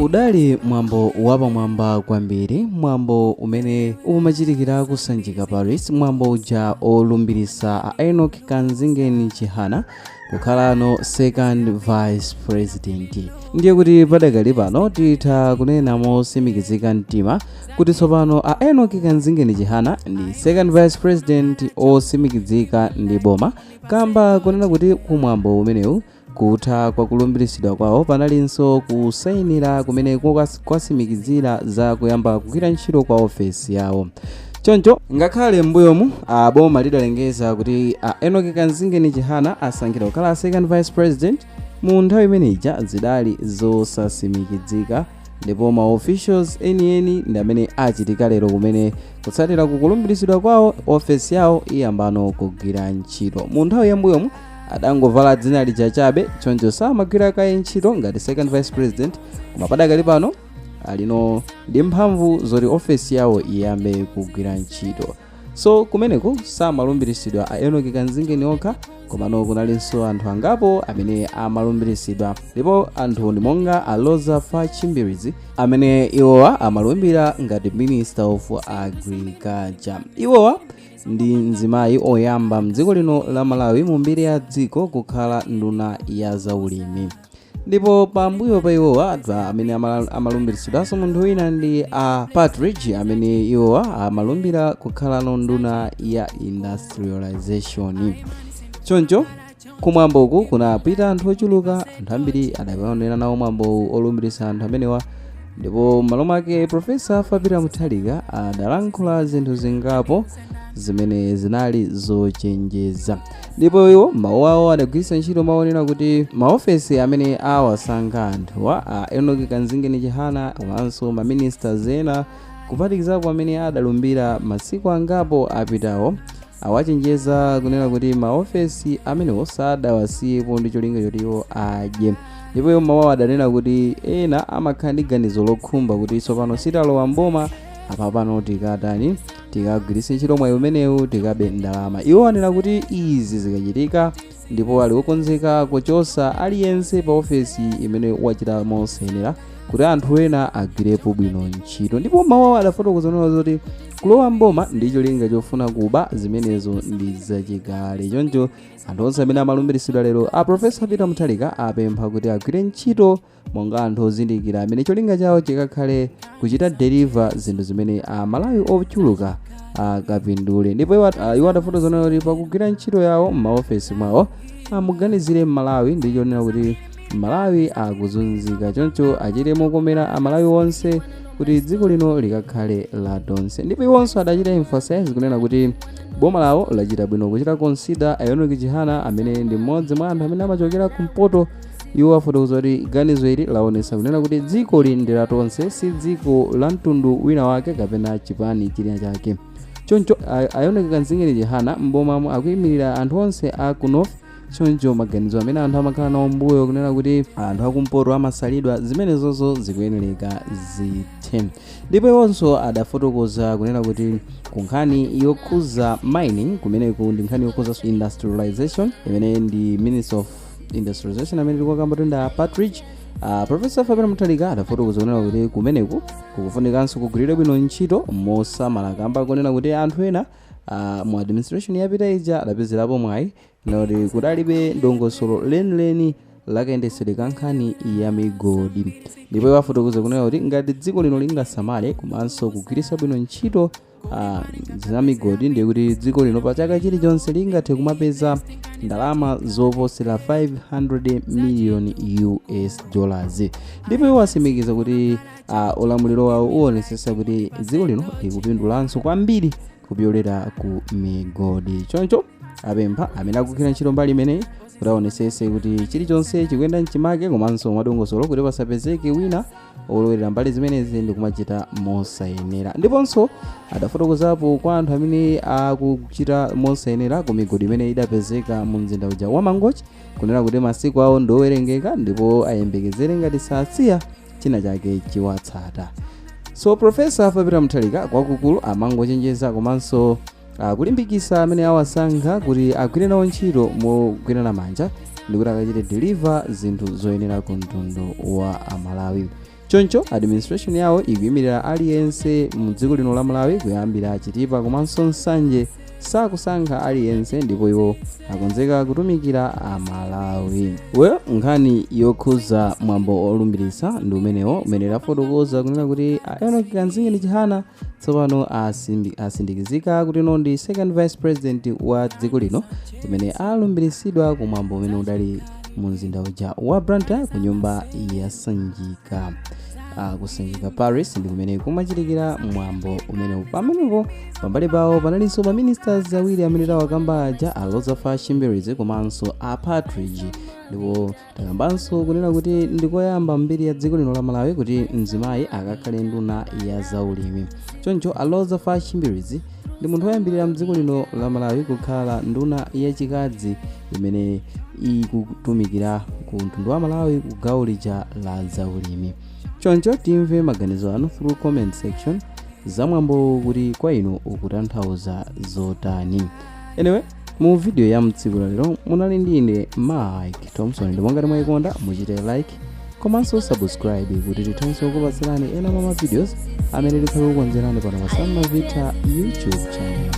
Udali mwambo wapamwamba kwambiri, mwambo umene umachitikira ku Sanjika Palace, mwambo uja olumbirisa a Enoch Kanzingeni Chihana kukhalano second vice president. Ndiye kuti padakali pano titha kunena motsimikizika mtima kuti tsopano a Enoch Kanzingeni Chihana ndi second vice president otsimikizika ndi boma, kamba kunena kuti kumwambo umenewu, kutha kwa kulumbiritsidwa kwawo, panalinso kusayinira kumene kwatsimikizira za kuyamba kugwira ntchito kwa ofesi yawo. Choncho ngakhale m'mbuyomu aboma lidalengeza kuti a Enoch Kanzingeni Chihana asankhidwa kukhala second vice president, mu nthawi imeneja zidali zosatsimikizika, ndipo ma officials enieni ndi amene achitika lero, kumene kutsatira kukulumbiritsidwa kwawo ofesi yawo iyambano kugwira ntchito. Mu nthawi yambuyomu adangovala dzina lija chabe, choncho samagwira kaye ntchito ngati second vice president, koma padakali pano alino ndi mphamvu zoti ofesi yawo iyambe kugwira ntchito. So kumeneko samalumbiritsidwa a Enoch Kanzingeni okha, komano kunalinso anthu angapo amene amalumbiritsidwa, ndipo anthu ndi monga a Roza Fatch Mbilizi, amene iwowa amalumbira ngati Minister of Agriculture. Iwowa ndi mzimayi oyamba mdziko lino la Malawi mu mbiri ya dziko kukhala nduna ya zaulimi. Ndipo pambuyo pa iwowa amene amalumbiritsidwanso munthu wina ndi a Partridge, amene iwowa amalumbira kukhalano nduna ya industrialization. Choncho kumwamboku kunapita anthu ochuluka, anthu ambiri adakaonera nawo mwambo olumbiritsa anthu amenewa. Ndipo m'malo mwake Professor Arthur Mutharika adalankhula zinthu zingapo zimene zinali zochenjeza, ndipo iwo mawu awo adagwiritsa ntchito maonera kuti maofesi amene awasankha anthuwa, a Enoch Kanzingeni Chihana komanso maministers ena kuphatikizapo amene adalumbira masiku angapo apitawo, awachenjeza kunena kuti maofesi amenewo sadawasiyepo ndi cholinga choti iwo adye. Ndipo iwo mawu adanena kuti ena amakhala ndi ganizo lokhumba kuti tsopano sitalowa mboma, apa pano tikatani, tikagwiritse ntchito mwayi umenewu tikabe ndalama. Iwo anena kuti izi zikachitika, ndipo ali wokonzeka kuchosa aliyense pa ofesi imene wachita mosayenera kuti anthu ena agwirepo bwino ntchito. Ndipo mawu adafotokoza kunena zoti kulowa mboma ndi cholinga chofuna kuba, zimenezo ndi zachikale. Choncho anthu onse amene amalumbiritsidwa lero, a Professor Peter Mutharika apempha kuti agwire ntchito monga anthu ozindikira amene cholinga chawo chikakhale kuchita deliver zinthu zimene Amalawi ochuluka akapindule. Ndipo iwo adafotokoza kuti pakugwira ntchito yawo m'maofesi mwawo amuganizire Mmalawi, ndi chonena kuti Malawi akuzunzika, choncho achite mokomera Amalawi onse kuti dziko lino likakhale la tonse. Ndipo iwonso adachita emphasize kunena kuti boma lawo lachita bwino kuchita consider Enoch Chihana, amene ndi mmodzi mwa anthu amene amachokera kumpoto. Iwo afotokoza kuti ganizo ili laonetsa kunena kuti dziko li ndi la tonse, si dziko la mtundu wina wake kapena chipani china chake. Choncho a Enoch Kanzingeni Chihana mbomamo akuyimirira anthu onse a ku north, choncho maganizo amene anthu amakhala nawo mbuyo kunena kuti anthu akumpoto amasalidwa, zimenezozo zikuyenereka zithe. Ndipo iwonso adafotokoza kunena kuti ku nkhani yokhuza mining, kumeneku ndi nkhani yokhuza industrialization, imene ndi Minister of Industrialization amene tikukamba kuti ndi Partridge, Professor Fabian Mutharika adafotokoza kunena kuti kumeneku kukufunikanso kugwiridwe bwino ntchito mosamala, kamba kunena kuti anthu ena mu administration yapita ija adapezerapo mwayi noti kudalibe dongosolo lenileni lakayendetsedwe ka nkhani ya migodi. Ndipo iwo afotokoza kunena kuti ngati dziko lino lingasamale komanso kugwiritsa bwino ntchito za migodi, ndiye kuti dziko lino pa chaka chilichonse lingathe kumapeza ndalama zoposera 500 million US dollars. Ndipo iwo atsimikiza kuti ulamuliro wawo uwonetsetsa kuti dziko lino likupindulanso kwambiri kupyolera ku migodi. Choncho apempha amene akugwira ntchito mbali imeneyi kuti aonetsetse kuti chilichonse chikuyenda mchimake komanso mwadongosolo, kuti pasapezeke wina olowera mbali zimenezi ndi kumachita mosayenera. Ndiponso adafotokozapo kwa anthu amene akuchita mosayenera ku migodi imene idapezeka mu mzinda uja wa Mangochi, kunena kuti masiku awo ndiowerengeka ndipo ayembekezere ngati sasiya china chake chiwatsata. So Professor Peter Mutharika kwakukulu amangochenjeza komanso kulimbikitsa amene awasankha kuti agwire nawo ntchito mogwirana manja ndikuti akachite deliver zinthu zoyenera ku mtundu wa Amalawi. Choncho administration yawo ikuyimirira aliyense mu dziko lino la Malawi, kuyambira Chitipa komanso Nsanje, sakusankha aliyense, ndipo iwo akonzeka kutumikira Amalawi. Well, nkhani yokhuza mwambo olumbirisa ndi umenewo umene tafotokoza kunena kuti a Enoch Kamzingeni Chihana tsopano asindikizika kuti no ndi second vice president wa dziko lino, umene alumbirisidwa ku mwambo umene udali mu mzinda uja wa Blantyre, ku nyumba ya Sanjika, kuSanjika Parish, ndi kumene kumachitikira mwambo umenewu. Pamenepo pambali pawo panalinso ma ministers awiri amene tawakamba aja, a Roza Chimberedzi komanso a Partridge. Ndipo takambanso kunena kuti ndikoyamba mbiri ya dziko lino la Malawi kuti mzimayi akakhale nduna ya zaulimi. Choncho a Roza Chimberedzi ndi munthu woyambirira mdziko lino la Malawi kukhala nduna yachikazi imene ikutumikira ku mtundu wa Malawi ku gawo lija la zaulimi. Choncho timve maganizo anu through comment section zamwambo, kuti kwa inu ukutanthauza zotani. Anyway, mu video ya mtsiku lalero munali ndi ine Mike Thompson, ndipo ngati mwayikonda muchite like komanso subscribe kuti tithenso kupatsirani ena mwa ma videos amene tikhale kukonzerani pano pa Sam Mavita YouTube channel.